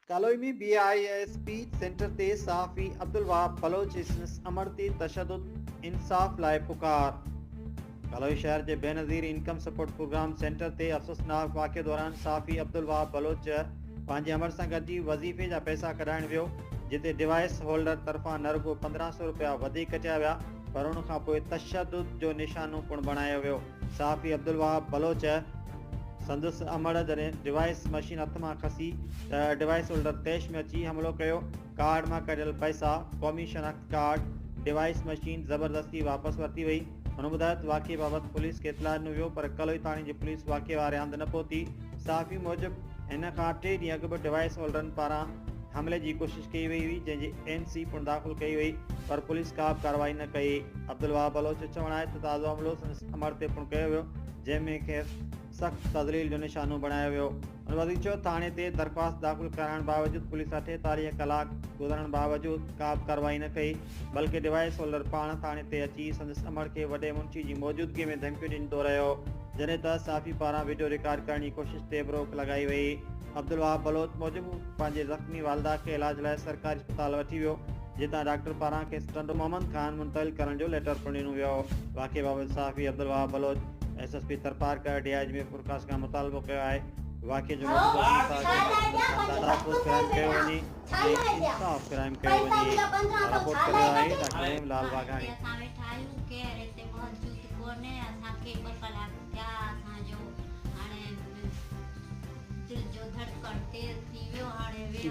Kaloi ۾ B I S P centre تي صحافي عبدالوهاب بلوچ جي سندس امڙ تي تشدد، انصاف لاء پڪار. ڪالوئي شهر جي Benazir income support programme centre تي افسوسناڪ واقعي دوران صحافي عبدالوهاب بلوچ پنهنجي امڙ سان گڏجي وظيفي جا پئسا ڪڍائڻ ويو جتي ڊوائيس هولڊر طرفان نه رڳو 15 سئو رپيا وڌيڪ ڪٽيا ويا پر ان کان پوء تشدد جو نشانو پڻ بڻايو ويو. صحافي عبدالوهاب بلوچ سندس امڙ جڏهن ڊوائيس مشين هٿ مان کسي ته ڊوائيس هولڊر طيش ۾ اچي حملو ڪيو، ڪارڊ مان ڪڍيل پئسا، قومي شناخت ڪارڊ، ڊوائيس مشين زبردستي واپس ورتي وئي. هن ٻڌايو ته واقعي بابت پوليس کي اطلاع ڏنو ويو پر ڪلوئي ٿاڻي جي پوليس واقعي واري هنڌ نه پهتي. صحافي موجب هن کان ٽي ڏينهن اڳ به ڊوائيس هولڊرن پاران حملي جي ڪوشش ڪئي وئي هئي جنهن جي اين سي پڻ داخل ڪئي وئي پر پوليس ڪا به ڪارروائي نه ڪئي. عبدالوهاب بلوچ جو چوڻ آهي ته تازو حملو سندس امڙ تي پڻ ڪيو ويو جنهن ۾ کيس سخت تذليل جو نشانو بڻايو ويو. هن وڌيڪ چيو ٿاڻي تي درخواست داخل ڪرائڻ باوجود پوليس 48 ڪلاڪ گذرڻ باوجود ڪا به ڪارروائي نه ڪئي بلڪه ڊوائيس هولڊر پاڻ ٿاڻي تي اچي سندس امڙ کي وڏي منشي جي موجودگي ۾ ڌمڪيون ڏيندو رهيو جڏهن ته صحافي پاران وڊيو رڪارڊ ڪرڻ جي ڪوشش تي به روڪ لڳائي وئي. عبدالوهاب بلوچ موجب هو پنهنجي زخمي والده کي علاج لاء سرڪاري اسپتال وٺي ويو جتان ڊاڪٽر پاران کيس ٽنڊو محمد خان منتقل ڪرڻ جو ليٽر پڻ ڏنو ويو. واقعي بابت صحافي Abdulwahab Baloch S S P Tharparkar, D I G Mirpurkhas کان مطالبو ڪيو آهي واقعي جو نوٽيس وٺي صحافي ۽ سندس خاندان تحفظ فراهم ڪيو وڃي ۽ انصاف فراهم ڪيو وڃي. رپورٽ ڪري رهيو آهي ڊاڪٽر رحيم لال واگهاڻي. اسان ويٺا آهيون ڪير هتي موجود ڪونهي اسان کي ٻه ڪلاڪ ٿيا اسان جو هاڻي دل جو ڌڙڪڻ تيز ٿي ويو هاڻي ويهڻ.